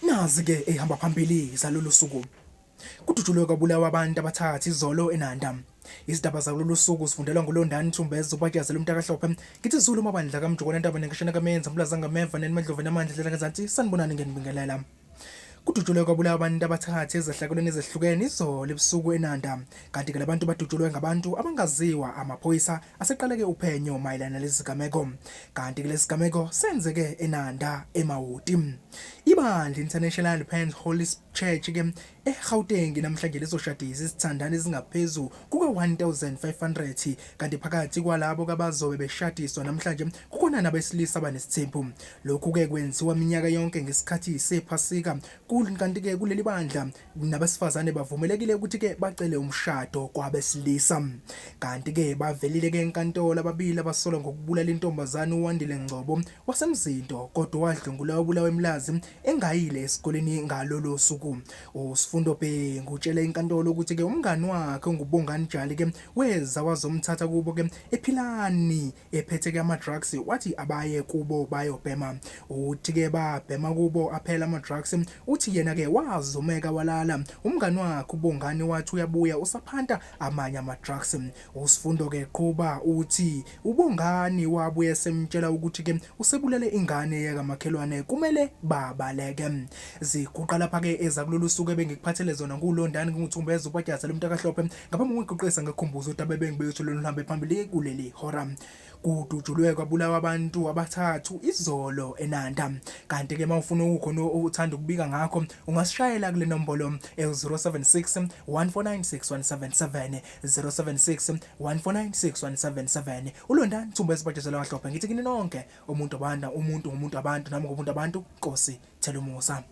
Nazi-ke ey'hamba phambili zalolu suku. Kudutshulwe kwabulawa abantu abathathu izolo eNanda. Izindaba zakulolu suku zifundelwa nguLondani Thumbeza uBatyazi lomntakaHlophe. Ngithi Zulu mabandla kaMjokwana Ntaba nenkeshana kaMenza Mlaza ngameva neniMadlovu namandla dlela ngezansi sanibonani ngiyanibingelela. Kudutshulwe kwabulawa abantu abathathu ezehlakalweni ezehlukene izolo ebusuku eNanda. Kanti-ke labantu badutshulwe ngabantu abangaziwa amaphoyisa aseqaleke uphenyo mayelana nalesi sigameko. Kanti-ke lesi sigameko senzeke eNanda eMawoti. Ibandla International Pens Holy Church ke eGauteng namhlanje lizoshadisa izithandani ezingaphezu kuka-1500 kanti phakathi kwalabo kabazobe beshadiswa namhlanje kukhona nabesilisa abanesithembu. Lokhu-ke kwenziwa minyaka yonke ngesikhathi sePhasika kanti-ke kuleli bandla nabesifazane bavumelekile ukuthi-ke bacele umshado kwabesilisa. Kanti-ke bavelile-ke enkantolo ababili abasolwa ngokubulala intombazane uWandile Ngcobo waseMzinto kodwa wadlwengulwa wabulawa eMlazi engayile esikoleni ngalolo suku. USifundo Bhengu utshele inkantolo ukuthi-ke umngani wakhe onguBongani Jali-ke weza wazomthatha kubo-ke ePhilani ephethe-ke ama-drugs wathi abaye kubo bayobhema. Uthi-ke babhema kubo aphela ama-drugs. Uthi yena-ke wazumeka walala. Umngani wakhe uBongani wathi uyabuya usaphanta amanye ama-drugs. USifundo-ke qhuba uthi uBongani wabuye esemtshela ukuthi-ke usebulele ingane yakamakhelwane kumele babaleke. Ziguqa lapha-ke ezakulolu suku ebengikuphathele zona nguLondani nginguThumbeza uPatyaza lomntakaHlophe ngaphambi kokuqoqisa ngikukhumbuze udaba ebengibeyotho lolu luhambe phambili kuleli hora. Kudutshulwe kwabulawa abantu abathathu izolo eNanda. Kanti-ke uma ufuna ukukhona uthanda ukubika ngakho ungasishayela kule nombolo ewu-076 149 6177 076 149 6177. ULondani Thumba esibhajezela kaHlophe ngithi kini nonke umuntu abanda umuntu ngumuntu abantu nami ngumuntu abantu Nkosi thela umusa.